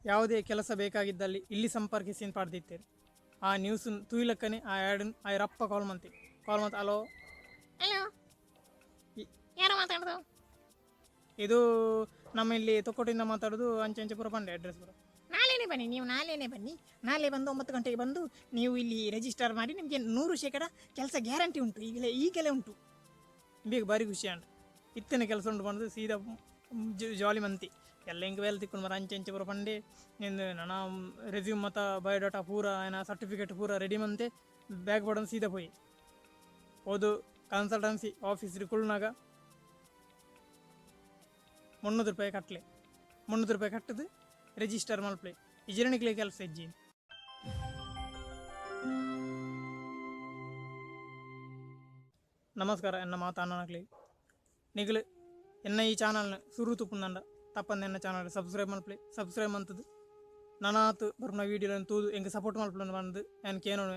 ಯಾವುದೇ ಕೆಲಸ ಬೇಕಾಗಿದ್ದಲ್ಲಿ ಇಲ್ಲಿ ಸಂಪರ್ಕಿಸಿ ಅಂತ ಪಾಡ್ದಿತ್ತೇರು. ಆ ನ್ಯೂಸ್ ತೂಯ್ಲಕ್ಕನೆ ಆ ಆ್ಯಡ್ ಆಯರಪ್ಪ ಕಾಲ್ ಮಂತಿ ಕಾಲ್ ಮಂತ್ ಹಲೋ ಹಲೋ, ಯಾರು ಮಾತಾಡೋದು? ಇದು ನಮ್ಮ ಇಲ್ಲಿ ತೊಕ್ಕೊಟ್ಟಿಂದ ಮಾತಾಡೋದು, ಅಂಚೆ ಅಂಚೆ ಪೂರ ಪಂಡೆ ಅಡ್ರೆಸ್ ಪೂರ. ನಾಳೆನೇ ಬನ್ನಿ ನೀವು, ನಾಳೆನೇ ಬನ್ನಿ. ನಾಳೆ ಬಂದು 9 ಗಂಟೆಗೆ ಬಂದು ನೀವು ಇಲ್ಲಿ ರಿಜಿಸ್ಟರ್ ಮಾಡಿ, ನಿಮಗೆ 100% ಕೆಲಸ ಗ್ಯಾರಂಟಿ ಉಂಟು. ಈಗಲೇ ಈಗಲೇ ಉಂಟು. ಬೇಗ ಭಾರಿ ಖುಷಿ ಅಂಡ್ ಇತ್ತನೆ ಕೆಲಸ ಉಂಟು ಬಂದು ಸೀದಾ ಜಾಲಿ ಮಂತಿ ಎಲ್ಲ ಹಿಂಗೆ ಬೇಲೆ ತಿಕ್ಕೊಂಡು ಮರ ಅಂಚೆ ಅಂಚೆ ಪೂರ ಪಂಡೆ. ನಿಂದು ನನ್ನ ರೆಸ್ಯೂಮ್ ಮತ್ತು ಬಯೋಡಾಟಾ ಪೂರ ಏನ ಸರ್ಟಿಫಿಕೇಟ್ ಪೂರ ರೆಡಿ ಮಂತೆ ಬ್ಯಾಗ್ ಬಡನ್ ಸೀದಾ ಪೋಯಿ ಹೋದು ಕನ್ಸಲ್ಟೆನ್ಸಿ ಆಫೀಸ್ ಕುಳ್ನಾಗ 300 ರೂಪಾಯಿ ಕಟ್ಟಲೆ. 300 ರೂಪಾಯಿ ಕಟ್ಟದು ರಿಜಿಸ್ಟರ್ ಮಲ್ಪ್ಲೆ ಇಜರಣಿಕ್ಲೆ ಕೆಲಸ ಇಜ್ಜಿ. ನಮಸ್ಕಾರ, ಎನ್ನ ಮಾತಾಡಲಿ ನಿಗಲು ಎನ್ನ ಈ ಚಾನಲ್ನ ಸುರು ತುಪ್ಪುಂದಂಡ ತಪ್ಪಂದ ಎನ್ನ ಚಾನಲ್ ಸಬ್ಸ್ಕ್ರೈಬ್ ಮಲ್ಪ್ಲೆ. ಸಬ್ಸ್ಕ್ರೈಬ್ ಮಂತದ್ದು ನನಾತು ಬರ್ನ ವೀಡಿಯೋలను ತೂದು ಎಂಗೆ ಸಪೋರ್ಟ್ ಮಲ್ಪಲನ್ನು ಬಂದು ನಾನು ಕೇನೋಣ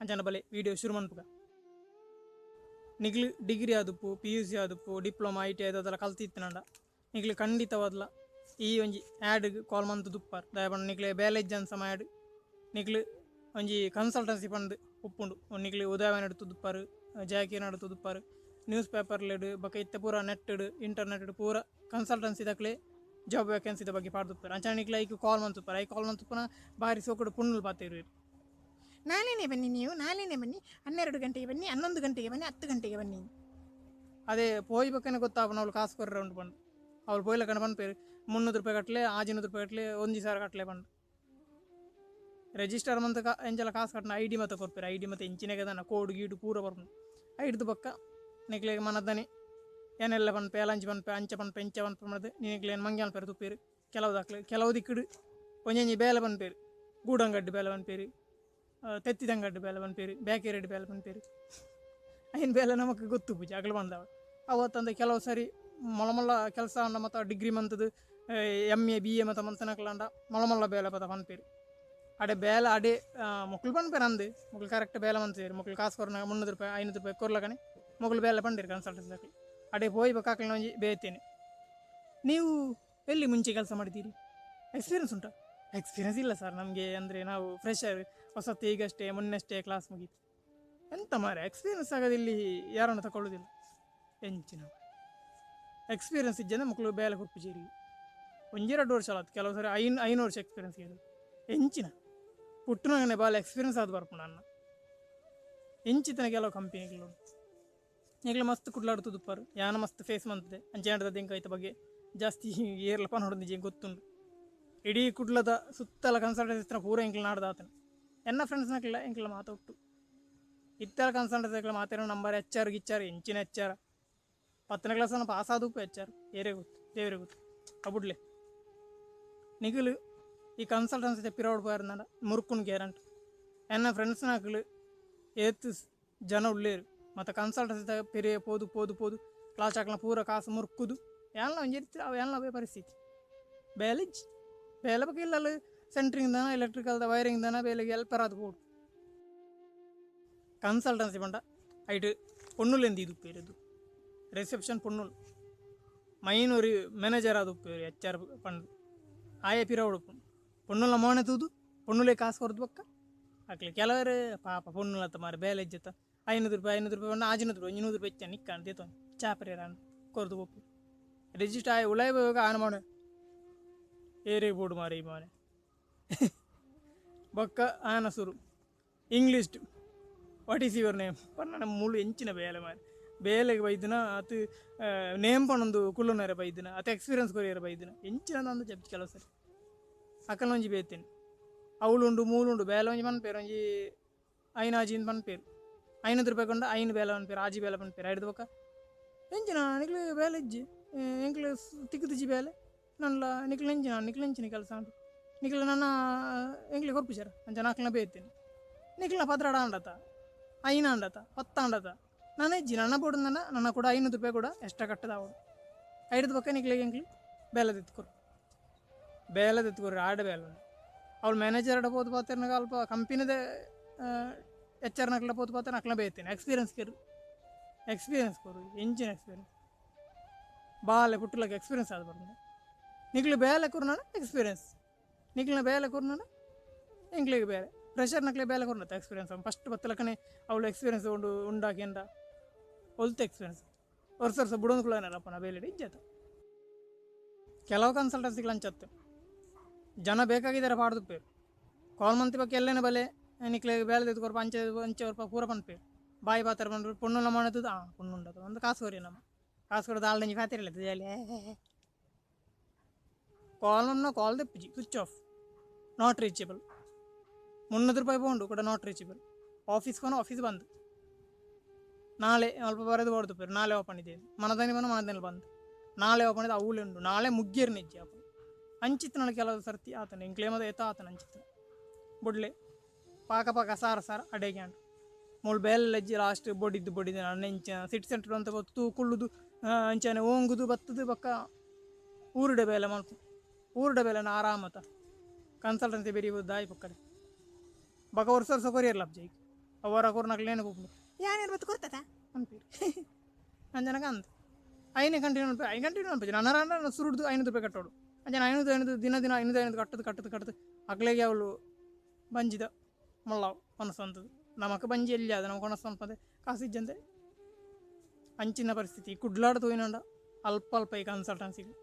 ಅಂಚನ ಬಲೆ ವೀಡಿಯೋ ಶುರು ಮನ್ಪುಗ. ನಿಗ್ಲು ಡಿಗ್ರಿ ಆದುಪ್ಪು, ಪಿ ಯು ಸಿ ಆದುಪ್ಪು, ಡಿಪ್ಲೊಮಾ, I T I ಅದೆಲ್ಲ ಕಲ್ತಿತ್ತನಂಡ ನಿಗ್ಲು ಖಂಡಿತವಾದ್ಲ ಈ ಒಂಜಿ ಆ್ಯಡ್ಗೆ ಕಾಲ್ ಮಂತು ದುಪ್ಪಾರ್. ದಯಪಂಡ ನಿಕ್ಲೆ ಬೇಲೆ ಜನ್ ಸಮ ಆ್ಯಡ್ ನಿಕ್ಲು ಒಂಜಿ ಕನ್ಸಲ್ಟೆನ್ಸಿ ಪಂದು ಉಪ್ಪುಂಡು. ನಿಕ್ಲು ಉದಯವಾಣಿ എടുತ್ತು ದುಪ್ಪಾರು, ಜಯಕಿರಣ എടുತ್ತು ದುಪ್ಪಾರು, ನ್ಯೂಸ್ ಪೇಪರ್ಲೆಡ್ ಬೊಕ ಇತ್ತೆ ಪೂರ ನೆಟ್ಟೆಡ್ ಇಂಟರ್ನೆಟ್ ಪೂರ ಕನ್ಸಲ್ಟೆನ್ಸಿ ದಕ್ಲೆ ಜಾಬ್ ವೇಕೆನ್ಸಿದ ಬಗ್ಗೆ ಪಾಡ್ದುಪ್ಪಾರು. ಅಂಚನೆ ನಿಕ್ಲೆ ಐಕ್ ಕಾಲ್ ಮಂತುಪ್ಪಾರು. I ಕಾಲ್ ಮಂತುಪ್ಪುನ ಬಾರಿ ಸೋಕುಡು ಪುಣ್ಣುಲು ಪಾತಿರುವೆರ್. ನಾಳೆನೇ ಬನ್ನಿ ನೀವು, ನಾಳೆನೇ ಬನ್ನಿ. 12 ಗಂಟೆಗೆ ಬನ್ನಿ, 11 ಗಂಟೆಗೆ ಬನ್ನಿ, 10 ಗಂಟೆಗೆ ಬನ್ನಿ. ಅದೇ ಪೋಯಿ ಬಕ್ಕನೆ ಗೊತ್ತಾಪನ ಅವಳು ಕಾಸು ಕೊರ್ರೆ ಉಂಟು ಬಂದು ಅವಳು ಪೋಯ್ಲಕ್ಕನ ಪನ್ಪೇರು 300 ರೂಪಾಯಿ ಕಟ್ಟಲೆ, 500 ರೂಪಾಯಿ ಕಟ್ಟಲೆ, ಒಂಜಿ ಸಾವಿರ ಕಟ್ಟಲೆ ಬಂದು ರಿಜಿಸ್ಟರ್ ಮಂತ ಎಂಚಲ ಕಾಸು ಕಟ್ಟನ I D ಮತ್ತೆ ಕೊರ್ಪೇರು. I D ಮತ್ತೆ ಎಂಚಿನಾಗ ದಾನ ಕೋಡ್ ಗೀಡು ಪೂರ ಬರ್ಪುಂಡು. ಐಡ್ದು ಬೊಕ್ಕ ನಿಕ್ಲೆಗ್ ಮನದನಿ ಏನೆಲ್ಲ ಪನ್ಪೆ ಎಲಂಚಿ ಪನ್ಪೆ ಅಂಚ ಪನ್ಪೆ ಇಂಚ ಪನ್ಪೆ ಮನದು ನಿಕ್ಲೆ ಮಂಗೆ ಅನ್ಪೇರು ತುಪ್ಪೇರು. ಕೆಲವು ದಾಕ್ಲೆ ಕೆಲವು ದಿಕ್ಕಡು ಒಂಜೊಂಜಿ ಬೇಲೆ ಪನ್ಪೇರು, ಗೂಡಂಗಡ್ಡು ಬೇಲೆ ಪನ್ಪೇರು, ತೆತ್ತಿದಂಗಡ್ಡು ಬೇಲೆ ಪನ್ಪೇರು, ಬೇಕೇರಡ್ಡು ಬೇಲೆ ಪನ್ಪೇರು. ಐನ್ ಬೇಲೆ ನಮಕ್ ಗೊತ್ತು ಪೂಜೆ ಅಗಲು ಬಂದವ ಅವತ್ತಂದ ಕೆಲವು ಸರಿ ಮೊಲ ಮೊಲ್ಲ ಕೆಲಸ ಅಂಡ ಮತ್ತು ಡಿಗ್ರಿ ಮಂತದ್ದು ಎಮ್ ಎ ಬಿ ಎ ಮತ್ತು ಮಂತನಕ್ಲಂಡ ಮೊಲ ಮೊಲ್ಲ ಬೇಲೆ ಪದ ಪನ್ಪೇರು. ಅಡೆ ಬೇಲೆ ಅಡೆ ಮೊಕ್ಲು ಪನ್ಪೇರು ಅಂದು ಮೊಕ್ಲು ಕರೆಕ್ಟ್ ಬೇಲೆ ಮಂತೇರು. ಮೊಕ್ಲು ಕಾಸು ಕೊರ್ನಾಗ 300 ರೂಪಾಯಿ 500 ರೂಪಾಯಿ ಕೊರ್ಲಕನೆ ಮೊಕ್ಲು ಬೇಲೆ ಪಂಡೀರು ಕನ್ಸಲ್ಟೆನ್ಸಿ ದಾಕಲಿ. ಅಡೆ ಪೋಯಿ ಬೇಕಾಕಲಿ ಒಂಜಿ ಬೇತೇನೆ. ನೀವು ಎಲ್ಲಿ ಮುಂಚೆ ಕೆಲಸ ಮಾಡಿದ್ದೀರಿ? ಎಕ್ಸ್ಪೀರಿಯನ್ಸ್ ಉಂಟಾ? ಎಕ್ಸ್ಪೀರಿಯನ್ಸ್ ಇಲ್ಲ ಸರ್ ನಮಗೆ, ಅಂದರೆ ನಾವು ಫ್ರೆಶರ್, ಹೊಸತ್ತು ಈಗಷ್ಟೇ ಮೊನ್ನೆಷ್ಟೇ ಕ್ಲಾಸ್ ಮುಗೀತು. ಎಂತ ಮಾರೆ ಎಕ್ಸ್ಪೀರಿಯನ್ಸ್ ಆಗೋದಿಲ್ಲಿ ಯಾರನ್ನು ತಗೊಳ್ಳೋದಿಲ್ಲ. ಎಂಚಿನ ಎಕ್ಸ್ಪೀರಿಯನ್ಸ್ ಇಜ್ಜಂದ್ರೆ ಮಕ್ಕಳು ಬೇಲೆ ಕೊರ್ಪುಜೇರಿ. ಒಂಜೆರಡು ವರ್ಷ ಅಲ್ಲ, ಕೆಲವು ಸರಿ 5 ವರ್ಷ ಎಕ್ಸ್ಪೀರಿಯನ್ಸ್ ಕೇಳಿ ಎಂಚಿನ ಪುಟ್ಟನಾಗನೆ ಬಾಲ ಎಕ್ಸ್ಪೀರಿಯನ್ಸ್ ಆದ ಬರ್ಪುಂಡು ಅನ್ನ ಎಂಚಿತನ ಕೆಲವು ಕಂಪನಿಗಳು ಈಗಲೇ ಮಸ್ತ್ ಕುಡ್ಲಾಡ್ತು ದುಪ್ಪಾರು ಯಾನ ಮಸ್ತ್ ಫೇಸ್ ಮಂತದೆ ಅಂಚೆ ಇಂಕ ಐತ ಬಗ್ಗೆ ಜಾಸ್ತಿ ಏರ್ಲಪ್ಪ ನೋಡೋದು ನಿಜ ಗೊತ್ತುಂಡು. ಇಡೀ ಕುಡ್ಲದ ಸುತ್ತಲ ಕನ್ಸಲ್ಟೆನ್ಸಿ ಪೂರ ಎಂಕ್ಲ ನಾಡ್ದಾತನ ಎನ್ನ ಫ್ರೆಂಡ್ಸ್ನಕ್ಲ ಎಂಕ್ಲ ಮಾತಾಡ್ತು ಇತ್ತರ ಕನ್ಸಲ್ಟೆನ್ಸಿ ಮಾತಾಡೋ ನಂಬರ್ ಎಚ್ ಆರ್ ಗಿಚ್ ಆರ್ ಎಂಚಿನ ಎಚ್ ಆರ್ 10ನೇ ಕ್ಲಾಸನ್ನು ಪಾಸ್ ಆದಕ್ಕೂ ಎಚ್ ಆರ್ ಏರೇ ಗೊತ್ತು ದೇವರೇ ಗೊತ್ತು ಅಬುಡ್ಲೆ ನಿಗಲು ಈ ಕನ್ಸಲ್ಟೆನ್ಸಿ ಪಿರೋಡ್ ಪೋಯಾರ್ನಾಡ ಮುರುಕುನ್ ಗ್ಯಾರಂಟಿ. ಎನ್ನ ಫ್ರೆಂಡ್ಸ್ನಾಕ್ಲು ಏತ್ ಜನ ಉಳ್ಳೇರು ಮತ್ತು ಕನ್ಸಲ್ಟೆನ್ಸಿ ಪೆರಿಯ ಪೋದು ಪೋದು ಪೋದು ಕ್ಲಾಸ್ ಹಾಕ್ಲ ಪೂರ ಕಾಸು ಮುರುಕುದು ಏನ್ಲ ಒಂಜಿ ಅವು ಏನ್ಲ ಅವೇ ಪರಿಸ್ಥಿತಿ. ಬೇಲೆಜ್ ಬೇಲೆ ಬಗ್ಗೆ ಇಲ್ಲ ಸೆಂಟ್ರಿಂಗ್ ದಾನ ಎಲೆಕ್ಟ್ರಿಕಲ್ದ ವೈರಿಂಗ್ ದಾನ ಬೇಲೆಗೆ ಹೆಲ್ಪರ್ ಅದು ಪೋಡು ಕನ್ಸಲ್ಟೆನ್ಸಿ ಪಂಡ ಐಟ್ ಪೊಣ್ಣುಲೆಂದು ಇದು ಪೇರದು ರಿಸೆಪ್ಷನ್ ಪೊಣ್ಣುಲು ಮೈನ್ ஒரு ಮ್ಯಾನೇಜರ್ ಅದು ಉಪ್ಪೇರು ಎಚ್ ಆರ್ ಪಂಡು ಆಯೆ ಪಿರವಡು ಪೊಣ್ಣುಲ ಮೋಣೆ ತೂದು ಪೊಣ್ಣುಲೇ ಕಾಸು ಕೊರದು ಬೊಕ್ಕ ಅಕ್ಲೆ ಕೆಲವರು ಪಾಪ ಪೊಣ್ಣುಲತ್ತ ಮಾರೆ ಬೇಲೆ ಇಜ್ಜತ್ತ 500 ರೂಪಾಯಿ 500 ರೂಪಾಯಿ ಪಂಡ 500 ರೂಪಾಯಿ 200 ರೂಪಾಯಿ ಹೆಚ್ಚ ನಿಕ್ಕಾಣ ದೇತೋನ್ ಚಾಪರೇರ ಕೊರದು ಪೋಪು ರಿಜಿಸ್ಟರ್ ಆಯ್ ಉಳಾಯ ಹೋಗ ಆನ ಮೋಣೆ ಏರೇ ಬೋಡು ಮಾರೆ ಈ ಮೋನೆ ಬೊಕ್ಕ ಆನ ಸುರು English what is your name ಪನ್ನ ಮುಳು ಎಂಚಿನ ಬೇಲೆ ಮಾರೆ ಬೇಲೆಗೆ ಬೈದಿನ ಅದು ನೇಮ್ ಪಣೊಂದು ಕುಲ್ಲುನರೆ ಬೈದಿನ ಅದು ಎಕ್ಸ್ಪೀರಿಯನ್ಸ್ ಕೊರಿಯರ ಬೈದಿನ ಎಂಚಿನ ಅಂದು ಜಪ್ತಿ ಕೆಲವು ಸರಿ ಅಕ್ಕನ ಒಂಜಿ ಬೇತೇನೆ ಅವಳುಂಡು ಮೂಲುಂಡು ಬೇಲೆ ಒಂಜಿ ಪನ್ಪೇರು ಒಂಜಿ ಐನ ಆಜಿನ್ ಪನ್ಪೇರು 500 ರೂಪಾಯಿ ಕೊಂಡು ಐನು ಬೇಲೆ ಪನ್ಪೇರು ಆಜಿ ಬೇಲೆ ಪನ್ಪೇರು ಐದು ಬೊಕ್ಕ ಎಂಚಿನ ನಿಕ್ಲು ಬೇಲೆ ಇಜ್ಜಿ ಎಂಕ್ಲು ತಿಕ್ಕುದಿಜ್ಜಿ ಬೇಲೆ ನನ್ಲ ನಿಕ್ಲು ಎಂಚಿನ ನಿಕ್ಲು ಎಂಚಿನ ಕೆಲಸ ಉಂಟು ನಿಕ್ಲು ನನ್ನ ಎಂಕ್ಲೆ ಕೊರ್ಪುಜಾರ ಅಂಚ ನಾಕ್ಲನ ಬೇತೇನೆ ನಿಕ್ಲ 12 ಅಂಡತ 5 ಅಂಡತ 10 ಅಂಡತ ನಾನು ಇಜ್ಜಿ ನನ್ನ ಬೋಡು ನನ್ನ ನನ್ನ ಕೂಡ 500 ರೂಪಾಯಿ ಕೂಡ ಎಷ್ಟ ಕಟ್ಟದಾವಡು ಐದು ಪಕ್ಕ ನಿಕ್ಲಿಗೆ ಎಂಕ್ಲು ಬೇಲೆ ತೆತ್ಕೊರು ಬೇಲೆ ತೆತ್ಕೊರಿ ಆಡ ಬೇಲೆ ಅವಳು ಮ್ಯಾನೇಜರ್ ಅಡ ಪೋದು ಪಾತೇರ್ನಾಗ ಅಲ್ಪ ಕಂಪನಿದ ಎಚ್ ಆರ್ ನಕ್ಲ ಪೋದು ಪಾತೇನ ಅಕ್ಲ ಬೇತೇನೆ ಎಕ್ಸ್ಪೀರಿಯನ್ಸ್ ಕೇರು ಎಕ್ಸ್ಪೀರಿಯನ್ಸ್ ಕೊರು ಎಂಜಿನ್ ಎಕ್ಸ್ಪೀರಿಯನ್ಸ್ ಬಾಲೆ ಪುಟ್ಟಲಕ್ಕೆ ಎಕ್ಸ್ಪೀರಿಯನ್ಸ್ ಆದ ಬರ್ದು ನಿಕ್ಲು ಬೇಲೆ ಕೊರು ನಾನು ಎಕ್ಸ್ಪೀರಿಯನ್ಸ್ ನಿಕ್ಲಿನ ಬೇಲೆ ಕೊರ್ನಡ ಎಂಕ್ಲೆಗ್ ಬೇಲೆ ಪ್ರೆಷರ್ ನಕ್ಲೆ ಬೇಲೆ ಕೊರ್ನತ್ತ ಎಕ್ಸ್ಪೀರಿಯನ್ಸ್ ಫಸ್ಟ್ ಬತ್ತಲಕನೆ ಅವಳು ಎಕ್ಸ್ಪೀರಿಯನ್ಸ್ ಉಂಡು ಉಂಡಾಕೆಂಡ ಒಲ್ತ ಎಕ್ಸ್ಪೀರಿಯನ್ಸ್ ವರ್ಷ ವರ್ಷ ಬುಡೊಂದು ಕುಲನಲ್ಲಪ್ಪ ನಾ ಬೇಲೆ ಇಜ್ಜತ. ಕೆಲವು ಕನ್ಸಲ್ಟೆನ್ಸಿಗಳು ಅಂಚತ್ತು ಜನ ಬೇಕಾಗಿದ್ದಾರೆ ಪಾಡ್ದುಪ್ಪೇರು ಕಾಲ್ ಮಂತಿ ಬಗ್ಗೆ ಎಲ್ಲೇನೆ ಬಲೆ ನಿಕ್ಲೆ ಬೇಲೆ ತೆಗೆದು ಕೊರ್ಪ ಅಂಚೆ ಅಂಚೆ ಕೊರ್ಪ ಪೂರ ಪನ್ಪೇರು ಬಾಯಿ ಪಾತ್ರ ಬಂದ್ರು ಪೊಣ್ಣು ಮಾಡದು ಆ ಪೊಣ್ಣು ಉಂಡದು ಒಂದು ಕಾಸು ಕೊರಿ ನಮ್ಮ ಕಾಸು ಕೊಡೋದು ಆಲ್ದಂಜಿ ಫ್ಯಾತಿರಲ್ಲ ಜಾಲಿ ಕಾಲ್ ನಮ್ಮ ಕಾಲ್ ದೆಪ್ಪುಜಿ ಸ್ವಿಚ್ ಆಫ್ not reachable 300 ರೂಪಾಯಿ ಪೋಂಡು ಕೂಡ not reachable office Kona office ಬಂದು ನಾಳೆ ಅಲ್ಪ ಬರೆದು ಹೊಡೆದು ನಾಳೆ ಓಪನ್ ಇದೆ ಮನದಾನಿ ಬಂದು ಮನದಾನಿ ಬಂದು ನಾಳೆ ಓಪನ್ ಇದೆ ಅವಳು ಉಂಡು ನಾಳೆ ಮುಗ್ಗಿರ್ ನಿಜ್ಜಿ ಅಪ್ಪ ಅಂಚಿತ್ತು ನನಗೆ ಕೆಲವು ಸರ್ತಿ ಆತನ ಎಂಕ್ಲೇಮದ ಏತ ಆತನ ಅಂಚಿತ್ತು ಬುಡ್ಲೆ ಪಾಕ ಪಾಕ ಸಾರ ಸಾರ ಅಡೆಗೆ ಅಂಡು ಮೂಳು ಬೇಲೆ ಲಾಸ್ಟ್ ಬೊಡಿದ್ದು ಬೊಡಿದ್ದು ನನ್ನ ಇಂಚ ಸಿಟಿ ಸೆಂಟರ್ ಅಂತ ಬತ್ತು ಕುಳ್ಳುದು ಅಂಚನೆ ಓಂಗುದು ಬತ್ತದು ಬಕ್ಕ ಊರುಡೆ ಬೇಲೆ ಮಲ್ಪು ಊರುಡೆ ಬೇಲೆನ ಆರಾಮತ ಕನ್ಸಲ್ಟೆನ್ಸಿ ಬೆರಿಬೋದು ದಾಯಿ ಪಕ್ಕಡೆ ಬಕ ವರ್ಷ ವರ್ಷ ಕೊರಿಯರ್ಲಪ್ಪ ಜೈಕ್ ಅವರ ಕೊರ್ನಕ್ಲೇನು ಪೋಪುಂಡು ಯಾನೇನು ಬತ್ತು ಕೊರ್ತದ ಅನ್ಪೀರಿ ಅಂಜನಕ ಅಂತ ಐನೇ ಕಂಟಿನ್ಯೂ ಅನ್ಪೆ I continue ಅನ್ಪೆ ನನ್ನ ಸುರುಡ್ದು 500 ರೂಪಾಯಿ ಕಟ್ಟೋಡು ಅಂಜನ 500 500 ದಿನ ದಿನ 500 500 ಕಟ್ಟದು ಕಟ್ಟದು ಕಟ್ಟದು ಅಗ್ಲೆಗೆ ಅವಳು ಬಂಜಿದ ಮುಳ್ಳಾವು ಕೊನಸಂತದ್ದು ನಮಕ್ ಬಂಜಿ ಎಲ್ಲಿ ಅದು ನಮಗೆ ಕೊನಸಂಪದೆ ಕಾಸು ಇಜ್ಜಂತೆ ಅಂಚಿನ ಪರಿಸ್ಥಿತಿ ಕುಡ್ಲಾಡ ತೋಯಿನಂಡ ಅಲ್ಪ ಅಲ್ಪ ಈ ಕನ್ಸಲ್ಟೆನ್ಸಿಗಳು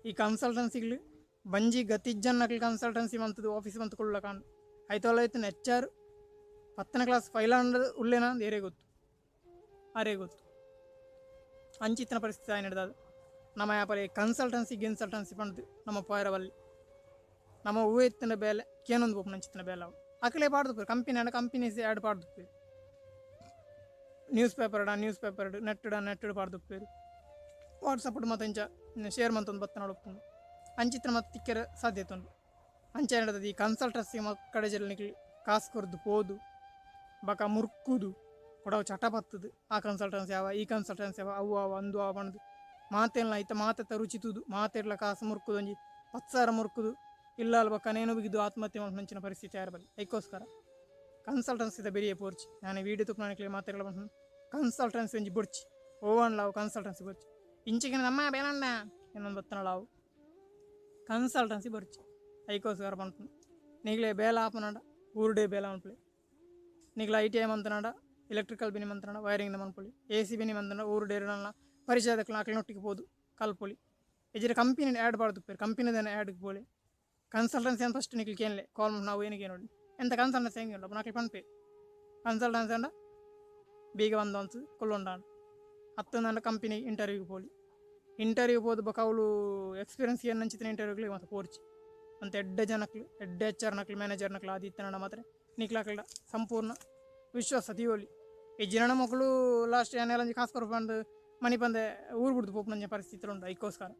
ಈ ಕನ್ಸಲ್ಟೆನ್ಸಿಗಳು ಬಂಜಿ ಗತಿಜ್ಜನ್ನಕ್ಲಿ ಕನ್ಸಲ್ಟೆನ್ಸಿ ಮಂತದ್ದು ಆಫೀಸ್ ಮಂತು ಕೊಳ್ಳಕಾಂಡು ಐತೋಲ ಐತನ ಎಚ್ ಆರ್ 10ನೇ ಕ್ಲಾಸ್ ಫೈಲ್ ಅಂಡ್ ಉಲ್ಲೇನ ಏರೇ ಗೊತ್ತು ಅರೇ ಗೊತ್ತು ಅಂಚಿತ್ತಿನ ಪರಿಸ್ಥಿತಿ ಆಯ್ನಡ್ದದು ನಮ್ಮ ಯಾಪಲೆ ಕನ್ಸಲ್ಟೆನ್ಸಿ ಗಿನ್ಸಲ್ಟೆನ್ಸಿ ಪಂಡ್ದು ನಮ್ಮ ಪೋಯರವಲ್ಲಿ ನಮ್ಮ ಹೂವು ಎತ್ತಿನ ಬೇಲೆ ಕೇನೊಂದು ಪೋಪುನ ಅಂಚಿತ್ತಿನ ಬೇಲೆ ಅವು ಅಕಲೆ ಪಾಡ್ದು ಕಂಪನಿ ಅಂಡ ಕಂಪನೀಸ್ ಆ್ಯಡ್ ಪಾಡ್ದು ನ್ಯೂಸ್ ಪೇಪರ್ ನ್ಯೂಸ್ ಪೇಪರ್ ನೆಟ್ಟಡ ನೆಟ್ಟಡ್ ಪಾಡ್ದು ವಾಟ್ಸಪ್ ಮತ್ತು ಇಂಚ ಶೇರ್ ಮಂತೊಂದು ಬತ್ತ ನೋಡಪ್ಪುಂಡು ಅಂಚಿತ್ತಿನ ಮತ್ತು ತಿಕ್ಕರೆ ಸಾಧ್ಯತೆ ಉಂಟು ಅಂಚ ನಡದದು ಈ ಕನ್ಸಲ್ಟೆನ್ಸಿ ಕಡೆ ಜಲ್ಲಿ ಕಾಸು ಕೊರ್ದು ಪೋದು ಬಕ ಮುರ್ಕುದು ಕೊಡವು ಚಟ ಬತ್ತದು ಆ ಕನ್ಸಲ್ಟೆನ್ಸಿ ಯಾವ ಈ ಕನ್ಸಲ್ಟೆನ್ಸಿ ಯಾವ ಅವು ಅವ ಅಂದು ಅವ ಬಣ್ಣದು ಮಾತೆಲ್ಲ ಐತ ಮಾತೆತ್ತ ರುಚಿ ತೂದು ಮಾತೆರ್ಲ ಕಾಸು ಮುರ್ಕುದು ಒಂಜಿ 10,000 ಮುರ್ಕುದು ಇಲ್ಲ ಅಲ್ಲ ಬಕ್ಕ ನೇನು ಬಿಗಿದು ಆತ್ಮಹತ್ಯೆ ಮಂಚಿನ ಪರಿಸ್ಥಿತಿ ಯಾರು ಬಲ್ಲಿ ಐಕೋಸ್ಕರ ಕನ್ಸಲ್ಟೆನ್ಸಿದ ಬೆರಿಯೇ ಪೋರ್ಚಿ ನಾನು ವೀಡಿಯೋ ತುಪ್ಪ ನನಗೆ ಮಾತೆರ್ಲ ಬಂದು ಕನ್ಸಲ್ಟೆನ್ಸಿ ಒಂಜಿ ಬೊಡ್ಚಿ ಓವನ್ ಲಾವು ಕನ್ಸಲ್ಟೆನ್ಸಿ ಬೊಡ್ಚಿ ಇಂಚಿಗೆ ನಮ್ಮ ಬೇಲಣ್ಣ ಇನ್ನೊಂದು ಬತ್ತನ ಲಾವು ಕನ್ಸಲ್ಟೆನ್ಸಿ ಬೊಡ್ಚಿ ಐಕೋಸ್ಕರ ಬಂತು ನೀಗಲೇ ಬೇಲ ಆಪನಾಡ ಊರುಡೇ ಬೇಲ ಅನ್ಪಲಿ ನೀಗಲ I T I ಮಂತನಾಡ ಎಲೆಕ್ಟ್ರಿಕಲ್ ಬಿನಿ ಮಂತನಾಡ ವೈರಿಂಗ್ ಮನ್ಪೊಲಿ ಎ ಸಿ ಬಿನಿ ಮಂತನಾಡ ಊರು ಡೇರಲ್ಲ ಪರಿಚಯದ ಅಕ್ಲಿನೊಟ್ಟಿಗೆ ಪೋದು ಕಲ್ಪೊಲಿ ಇಜರ ಕಂಪನಿ ಆ್ಯಡ್ ಪಾಡ್ದು ಕಂಪನಿದನೆ ಆ್ಯಡ್ಗೆ ಪೋಲಿ ಕನ್ಸಲ್ಟೆನ್ಸಿ ಅಂತ ಫಸ್ಟ್ ನಿಕ್ಲಿ ಕೇಳಲೆ ಕಾಲ್ ಮಾಡಿ ನಾವು ಏನಕ್ಕೆ ನೋಡಿ ಎಂತ ಕನ್ಸಲ್ಟೆನ್ಸಿ ಹೆಂಗೆ ಉಂಟು ನಾಲ್ಕು ಪನ್ಪೆ ಕನ್ಸಲ್ಟೆನ್ಸಿ ಅಂಡ ಬೀಗ ಬಂದು ಅಂತ ಕೊಲ್ಲೊಂಡಾಂಡು ಹತ್ತು ನನ್ನ ಕಂಪನಿ ಇಂಟರ್ವ್ಯೂಗೆ ಪೋಲಿ ಇಂಟರ್ವ್ಯೂ ಪೋದು ಬೊಕ ಅವಳು ಎಕ್ಸ್ಪೀರಿಯನ್ಸ್ ಏನು ಅಂಚಿತ್ತಿನ ಇಂಟರ್ವ್ಯೂಗೆ ಮತ್ತು ಪೋರ್ಚಿ ಅಂತ ಎಡ್ಡೆ ಜನಕ್ಲು ಎಡ್ಡೆ ಎಚ್ ಆರ್ ನಕ್ಲು ಮ್ಯಾನೇಜರ್ ನಕ್ಲು ಅದು ಇತ್ತನಡ ಮಾತ್ರ ನಿಕ್ಲಾಕಲ್ಡ ಸಂಪೂರ್ಣ ವಿಶ್ವಾಸ ದೀವೊಲಿ ಈ ಜಿರಣ ಮಕ್ಕಳು ಲಾಸ್ಟ್ ಏನೆಲ್ಲ ಕಾಸು ಕೊರ್ಪಂದು ಮನಿ ಪಂದೆ ಊರು ಬಿಡ್ದು ಪೋಪುನಂಚ ಪರಿಸ್ಥಿತಿ ಉಂಟು ಐಕೋಸ್ಕರ.